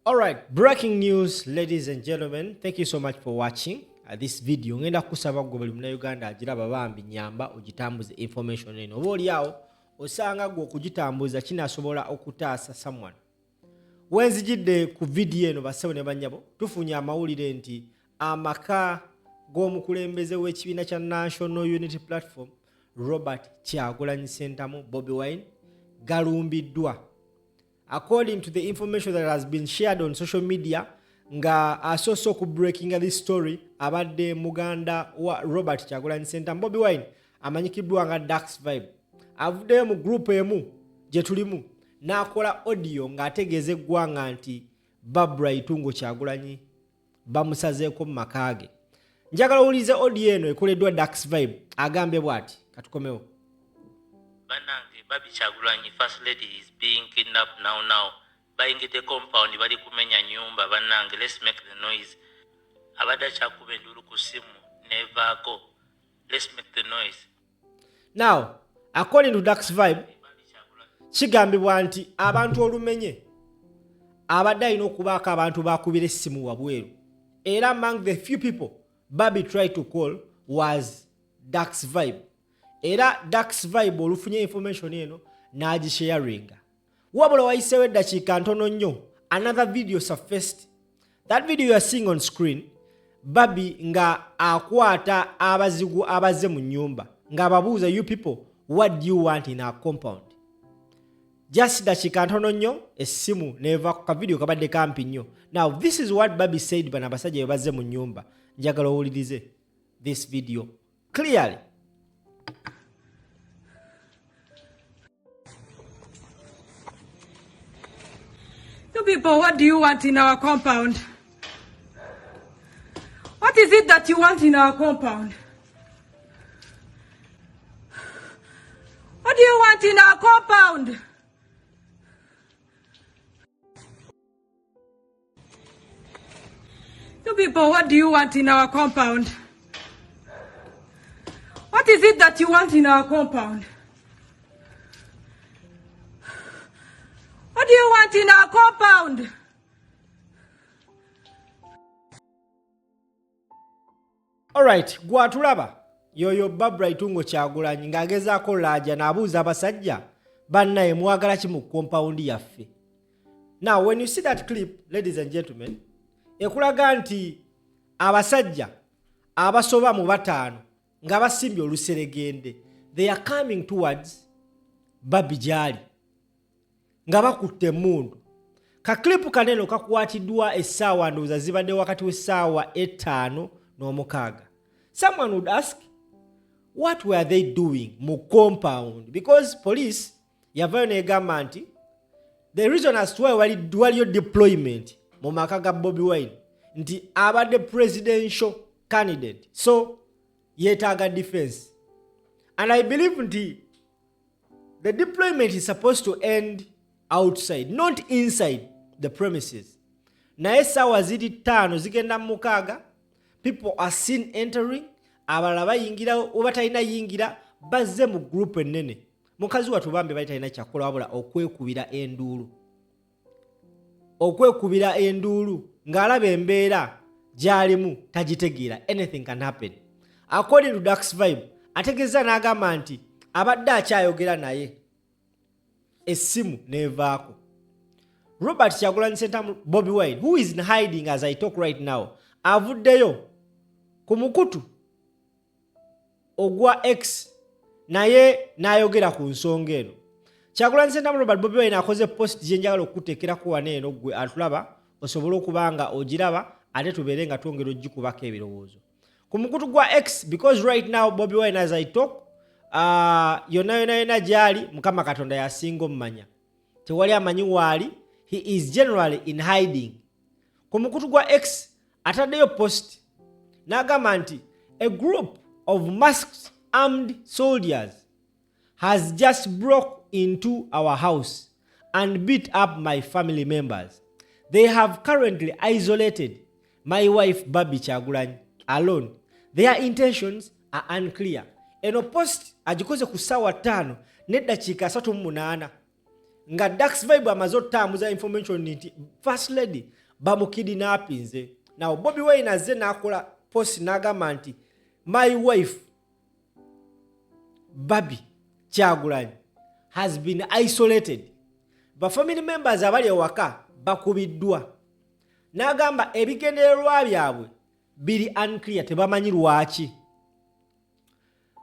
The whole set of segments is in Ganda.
Alright, breaking news ladies and gentlemen, thank you so much for watching this video. Ngenda kusaba gwe buli munnayuganda agiraba bambi nyamba ogitambuze information eno, oba oli awo osanga gwe okugitambuza kinasobola okutaasa someone. Wenzijidde ku vidiyo eno bassebo ne bannyabo, tufunye amawulire nti amaka g'omukulembeze w'ekibiina kya National Unity Platform Robert Kyagulanyi Ssentamu Bobi Wine galumbiddwa. According to the information that has been shared on social media, nga asoose okubreakinga this story abadde muganda wa Robert Kyagulanyi Ssentamu Bobi Wine amanyikiddwa nga Dax Vibe, avuddeyo mu group emu gye tulimu n'akola audio ng'ategeeza eggwanga nti Barbra Itungo Kyagulanyi bamusazeeko mu maka ge. Njagala owulirize audio eno ekoleddwa Dax Vibe, agambye bw'ati, katukomewo. Banange, Barbie Kyagulanyi, first lady, is being kidnapped now now. Bayingidde compound, bali kumenya nyumba. Bannange, let's make the noise. Abadde akyakuba enduulu ku ssimu nevaako. Let's make the noise. Now, according to Dax Vibe, kigambibwa nti abantu olumenye abadde alina okubaako abantu bakubira essimu wabweru, era among the few people Barbie tried to call was Dax Vibe, era Dax Vibe olufunye information eno n'agisharinga. Wabula wayiseewo eddakiika ntono nnyo, another video surfaced. That video you are seeing on screen, Barbie nga akwata abazigu abazze mu nnyumba ng'ababuuza, "You people, what do you want in our compound?" Just dakiika ntono nnyo essimu neva ku kavidiyo kabadde kampi nnyo. Now this is what Barbie said bano abasajja bwe bazze mu nnyumba. Njagala owulirize this video clearly. You people, what do you want in our compound? What is it that you want in our compound? What do you want in our compound? You people, what do you want in our compound? What is it that you want in our compound? What do you want in our compound? Alright, gwatulaba yoyo Barbra Itungo Kyagulanyi ng'agezaako laaja n'abuuza abasajja bannaye mwagala ki mu compound yaffe. Now when you see that clip, ladies and gentlemen, ekulaga nti abasajja abasoba mu 5 nga basimbye oluseregende, they are coming towards Barbie gy'ali nga bakutte emmundu. Ka clip kaneno kakwatiddwa essaawa ndowooza zibadde wakati w'essaawa 5 n'omukaaga. Someone would ask, what were they doing mu compound? Because police yavayo n'egamba nti the reason as to why waliyo deployment mu maka ga Bobi Wine nti abadde presidential candidate, so yeetaaga defense. And I believe nti the deployment is supposed to end outside, not inside the premises. Naye essaawa ziri 5 zigenda mu 6, people are seen entering, abalala bayingira oba talina yingira, bazze mu group ennene. Mukazi wattu bambi bali talina kyakukola wabula okwekubira enduulu. Okwekubira enduulu ng'alaba embeera gy'alimu tagitegeera, anything can happen. According to Dax Vibe, ategeeza n'agamba nti abadde akyayogera naye essimu n'evaako. Robert Kyagulanyi Ssentamu Bobi Wine, who is in hiding as I talk right now, avuddeyo ku mukutu ogwa X naye n'ayogera ku nsonga eno. Kyagulanyi Ssentamu Robert Bobi Wine akoze post gye njagala okukuteekerako wano eno ggwe atulaba osobole okuba nga ogiraba ate tubeere nga twongera ogikubako ebirowoozo ku mukutu gwa X, because right now Bobi Wine as I talk, yonna yonna yonna gy'ali Mukama Katonda yasinga omumanya, tewali amanyi waali. He is generally in hiding. Ku mukutu gwa X ataddeyo post n'agamba nti a group of masked armed soldiers has just broke into our house and beat up my family members. They have currently isolated my wife Barbie Kyagulanyi alone. Their intentions are unclear. Eno post agikoze ku ssaawa 5 n'eddakiika 38 Nga Dax Vibe amaze otutambuza information nti First Lady bamukidnappinze. Now Bobi Wine azze n'akola post n'agamba nti my wife Barbie Kyagulanyi has been isolated. Ba family members abali ewaka bakubiddwa. N'agamba ebigendererwa byabwe biri unclear, tebamanyi lwaki.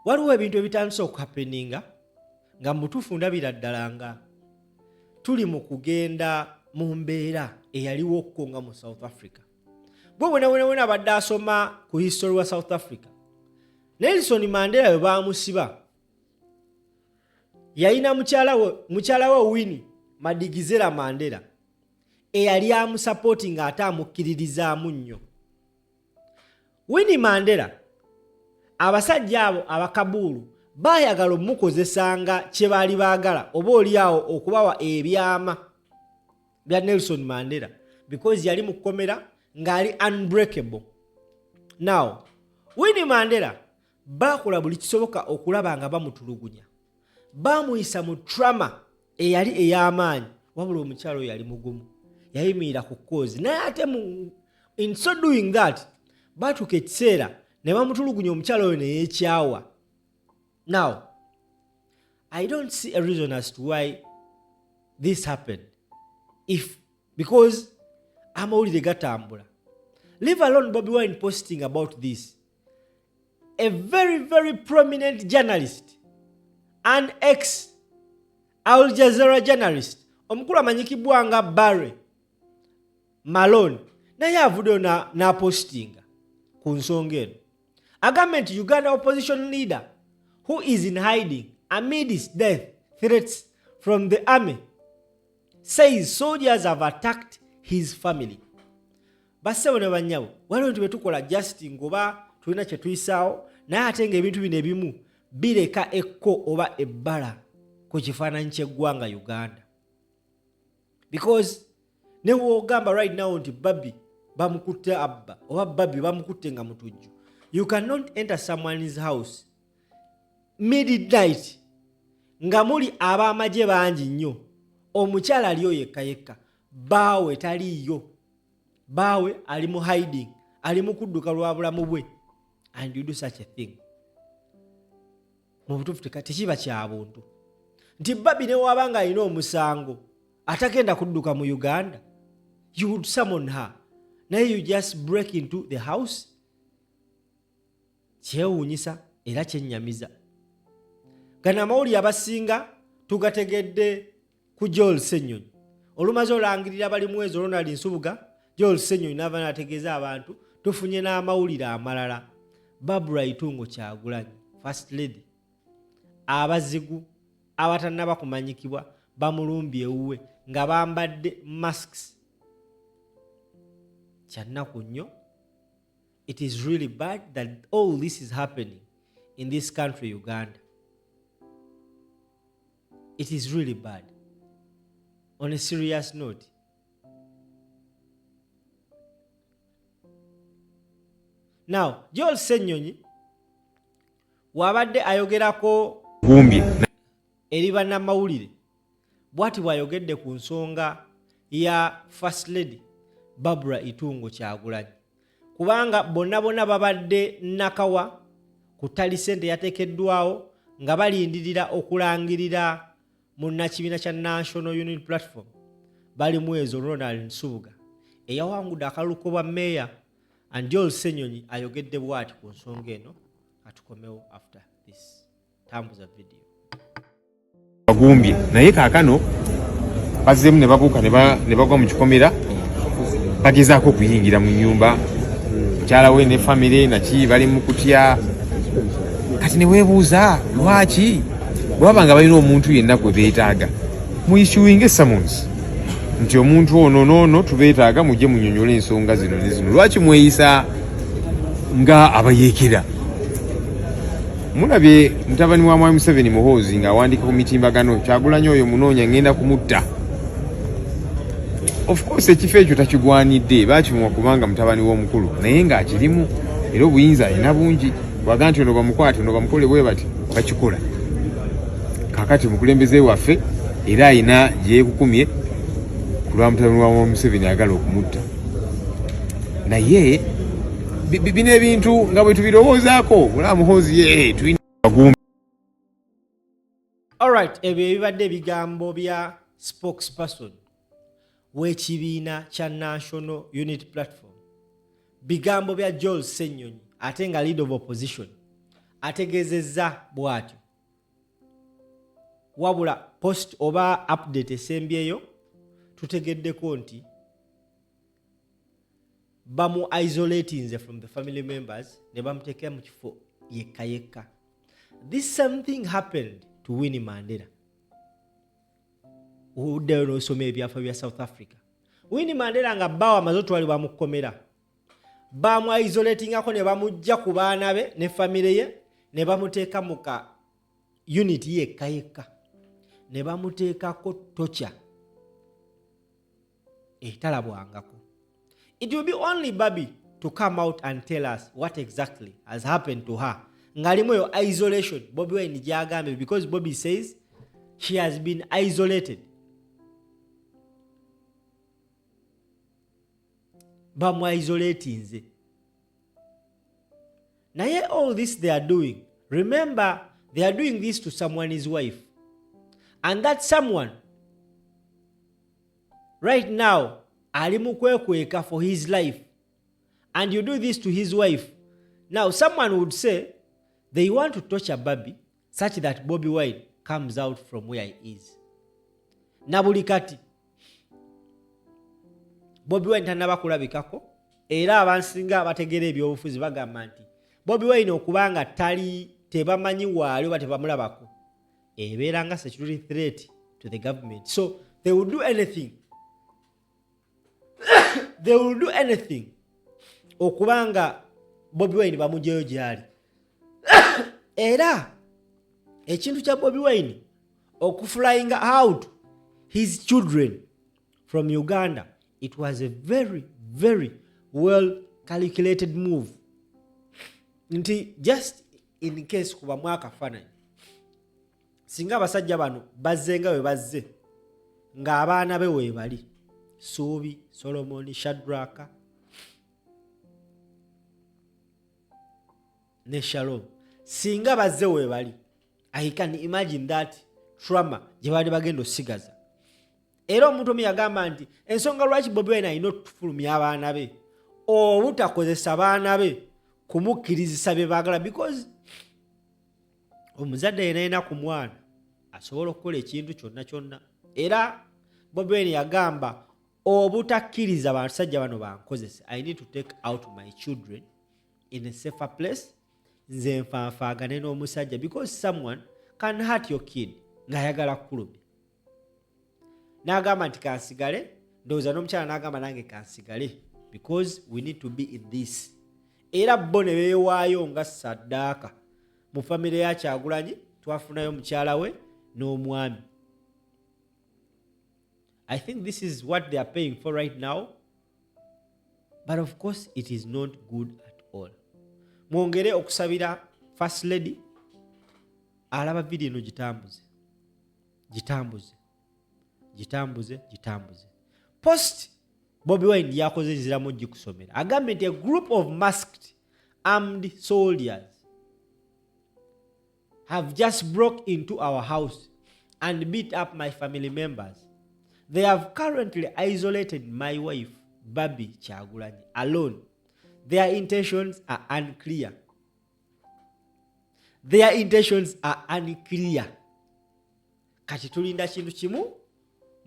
Waliwo ebintu ebitandise okuhappeninga nga mutuufu ndabira ddala nga tuli mu kugenda mu mbeera eyaliwo okko nga mu South Africa. Gwe bwenabwenabwena abadde asoma ku history wa South Africa, Nelson Mandela bwe baamusiba yalina mukyala we Winnie Madikizela Mandela eyali amusapooti ng'ate amukkiririzaamu nnyo. Winnie Mandela abasajja abo abakabuulu baayagala omukozesanga kye baali baagala, oba oli awo okubawa ebyama bya Nelson Mandela because yali mu kkomera ng'ali unbreakable. Now Winnie Mandela baakola buli kisoboka okulaba nga bamutulugunya, baamuyisa mu trauma eyali ey'amaanyi, wabula omukyalo oyo yali mugumu, yayimirira ku cause. Naye ate in so doing that baatuuka ekiseera ne bamutulugunya, omukyalo oyo ne yeekyawa. Now I don't see a reason as to why this happened, if because amawulire gatambula, leave alone Bobi Wine posting about this, a very very prominent journalist, an ex Al Jazeera journalist omukulu amanyikibwa nga Barry Malone, naye avuddeyo n'apostinga ku nsonga eno. Agambye nti Uganda opposition leader who is in hiding amidst death threats from the army says soldiers have attacked his family. Bassebo ne bannyabo, waliwo nti bwetukola just ngoba tulina kye tuyisaawo, naye ate ng'ebintu bino ebimu bireka ekko oba ebbala ku kifaananyi ky'eggwanga Uganda, because ne woogamba right now nti Barbie bamukutte abba oba Barbie bamukutte nga mutujju, you cannot enter someone's house midnight nga muli ab'amagye bangi nnyo, omukyala aliyo yekka yekka, baawe taliiyo, baawe ali mu hiding, ali mu kudduka lwa bulamu bwe, and you do such a thing. Mu butuufu tekiba kya buntu nti Barbie ne waaba nga alina omusango atagenda kudduka mu Uganda, you would summon her, naye you just break into the house. Kyewuunyisa era kyennyamiza. Gano amawulire abasinga tugategedde ku Joel Ssenyonyi. Olumaze olangirira Balimwezo Ronald Nsubuga, Joel Ssenyonyi n'ava n'ategeeza abantu tufunye n'amawulire amalala. Barbara Itungo Kyagulanyi, First Lady, abazigu abatannaba kumanyikibwa bamulumbye ewuwe nga bambadde masks. Kyannaku nnyo. It is really bad that all this is happening in this country Uganda. It is really bad. On a serious note, now Joel Ssenyonyi wabadde ayogerako gumbye eri bannamawulire, bw'ati bw'ayogedde ku nsonga ya First Lady Barbara Itungo Kyagulanyi, kubanga bonna bonna babadde nakawa ku tally centre yateekeddwawo nga balindirira okulangirira munnakibiina kya National Unity Platform Balimwezo Ronald Nsubuga eyawangudde akalulu k'obwa mmeeya. And Joel Ssenyonyi ayogedde bw'ati ku nsonga eno. Atukomewo after this. Tambuza video. Bagumbye, naye kaakano bazzeemu ne babuuka ne bagwa mu kikomera, bagezaako okuyingira mu nnyumba, mukyala we ne famire naki bali mu kutya. Kati ne weebuuza lwaki bwe baba nga balina omuntu yenna gwe beetaaga, muyissuinge summons nti omuntu ono noono tubeetaaga, mujje munyonyole ensonga zino ne zino. Lwaki mweyisa nga abayeekera? Mulabye mutabani wa Mwami Museveni Muhoozi ng'awandiika ku mitimbagano, Kyagulanyi oyo munoonya, ngenda kumutta. Of course ekifo ekyo takigwanidde, bakimuwa kubanga mutabani w'omukulu, naye ng'akirimu era obuyinza alina bungi. Bwaga nti ono bamukwate, ono bamukole bwe bati, bakikola. Kaakati omukulembeze waffe Era alina gyeyekukumye ku lwa mutabani wa Museveni ayagala okumutta. Naye bino ebintu nga bwe tubirowoozaako, olaba Muhoozi ye tulina bagumbi. Alright, ebyo ebibadde ebigambo bya spokesperson w'ekibiina kya National Unity Platform, bigambo bya Joel Ssenyonyi, ate nga leader of opposition ategeezezza bw'atyo. Wabula post oba update esembyeyo tutegeddeko nti bamu isolatinze from the family members ne bamuteekera mu kifo yekka yekka. This same thing happened to Winnie Mandela. Oddayo n'osoma ebyafa bya South Africa, Winnie Mandela nga bbaawe amaze otwalibwa mu kkomera, bamu isolatingako ne bamujja ku baana be ne famire ye ne bamuteeka mu ka unit yekka yekka ne bamuteekako torture etalabwangako. It will be only Barbie to come out and tell us what exactly has happened to her ng'alimu eyo isolation Bobi Wine gyagambye, because Bobby says she has been isolated, bamu isolatinze. Naye all this they are doing, remember, they are doing this to someone's wife, and that someone right now ali mu kwekweka for his life, and you do this to his wife. Now someone would say they want to torture Barbie such that Bobby Wine comes out from where he is. Na buli kati Bobi Wine tanaba kulabikako, era abansinga abategeera ebyobufuzi bagamba nti Bobi Wine okubanga tali, tebamanyi waali oba tebamulabako, ebeera nga security threat to the government. So they will do anything, they will do anything okubanga Bobi Wine bamugyeyo gyali. Era ekintu kya Bobi Wine okuflyinga out his children from Uganda, it was a very, very well calculated move, nti just in case kubamu akafaananyi, singa abasajja bano bazze nga bwe bazze ng'abaana be weebali, Suubi, Solomoni, Shadraka ne Shalom, singa bazze weebali, I can imagine that trauma gye baali bagenda osigaza. Era omuntu omu yagamba nti ensonga lwaki Bobi Wine alina okufulumya abaana be, obutakozesa baana be kumukkirizisa bye baagala, because omuzadde yena yena ku mwana asobola okukola ekintu kyonna kyonna. Era Bobi Wine yagamba, obutakkiriza basajja bano bankozese, I need to take out my children in a safer place, nze nfanfaagane n'omusajja, because someone can hurt your kid ng'ayagala kukulumya. N'agamba nti kansigale, ndowooza n'omukyala n'agamba nange kansigale, because we need to be in this. Era bo ne beewaayo nga saddaaka. Mu famire ya Kyagulanyi twafunayo mukyala we n'omwami. I think this is what they are paying for right now, but of course it is not good at all. Mwongere okusabira First Lady. Alaba vidiyo eno, gitambuze, gitambuze, gitambuze, gitambuze. Post Bobi Wine yakoze, nziramu gikusomera. Agambye nti a group of masked armed soldiers have just broke into our house and beat up my family members. They have currently isolated my wife, Barbie Kyagulanyi, alone. Their intentions are unclear. Their intentions are unclear. Kati tulinda kintu kimu,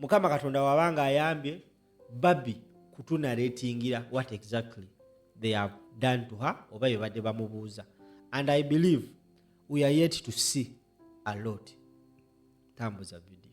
Mukama Katonda wabanga ayambye Barbie kutunarratingira what exactly they have done to her oba bye badde bamubuuza, and I believe we are yet to see a lot. Tambuza video.